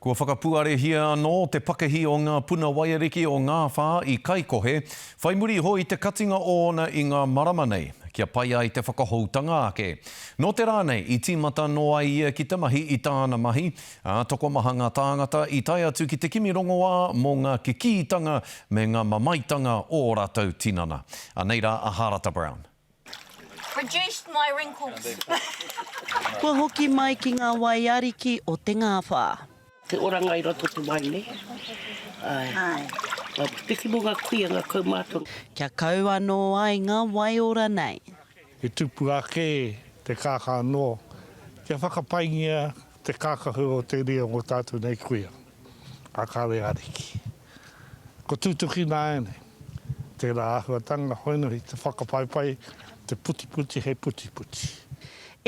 Kua whakapuarehia anō te pakihi o ngā puna waiariki o Ngāwhā i Kaikohe, whai muri iho i te katinga ōna i ngā marama nei, kia pai ai te whakahoutanga ake. Nō te rā nei i tīmata anō ai ia ki te mahi i tāna mahi, ā, tokomaha ngā tāngata i tae atu ki te kimi rongoā mō ngā kikītanga me ngā mamaetanga o ō rātou tinana. Anei rā a Hārata Brown. Reduced my wrinkles. Kua hoki mai ki ngā wai ariki o te ngāwhā. Te oranga i roto te wai nei. Ae. Nga piki mo nga kuia, nga kaumatua. Kia kau anō ai ngā waiora nei. I tupu ake te kākā anō kia whakapaingia te kākahu o te reo o tātou nei kuia, a Kare Ariki. Ko tūtuki nāianei tērā āhuatanga hoinohi te whakapaipai, te putiputi hei putiputi.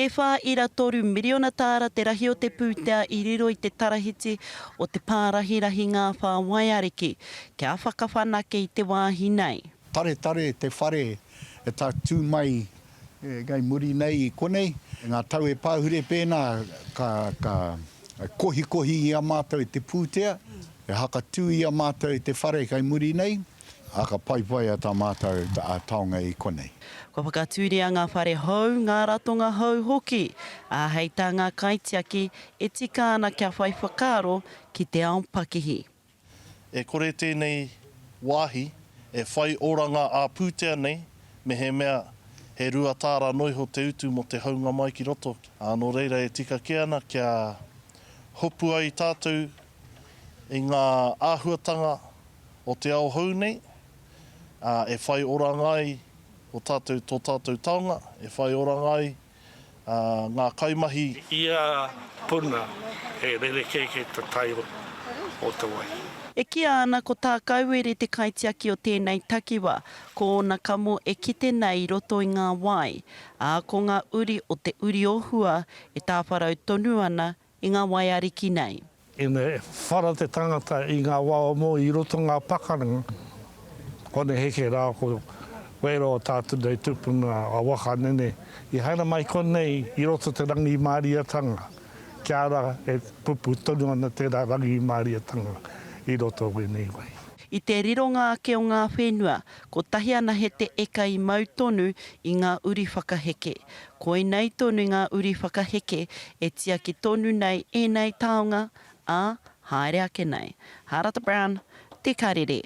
E 4.3 miriona tāra te rahi o te pūtea i riro i te tarahiti o te Pārahirahi Ngāwhā Waiariki kia whakawhanake i te wāhi nei. Taretare te whare e tatū mai kei muri nei i konei. Ngā tau e pāhure pēnā ka, ka kohikohi i a mātou te pūtea, e hakatū i a mātou te whare kei muri nei, ā, ka paipaia tā mātou taonga i konei. Kua whakatūria ngā whare hou, ngā ratonga hou hoki, ā, hei tā ngā kaitiaki, e tika ana kia whai whakaaro ki te ao pakihi. E kore tēnei wāhi e whai oranga ā-pūtea nei mehemea he ruatāra noiho te utu mō te hounga mai ki roto. Ā, nō reira e tika kē ana kia hopu ai tātou i ngā āhuatanga o te ao hou nei, ā, e whai oranga ai o tātou, tō tātou taonga, e whai oranga ai ngā kaimahi. I ia puna he rerekē kei te tae o te wai. E kīia ana ko Tākauere te kaitiaki o tēnei takiwa, ko ōna kamo e kite nei i roto i ngā wai, ā, ko ngā uri o Te Uri-o-Hua e tāwharau tonu ana i ngā wai ariki nei. Ina whara te tangata i ngā wao mō i roto ngā pakaranga, kone heke rā ko wera o tātou nei tupuna a Wakanene i haere mai konei i roto te rangimāriatanga, kia ara e pupu tonu ana tērā rangimāriatanga i roto wēnei wai. I te rironga ake o ngā whenua, kotahi anahe te eka i mau tonu i ngā uri whakaheke. Koinei tonu ngā uri whakaheke e tiaki tonu nei ēnei taonga, ā, haere ake nei. Harata Brown, Te Karere.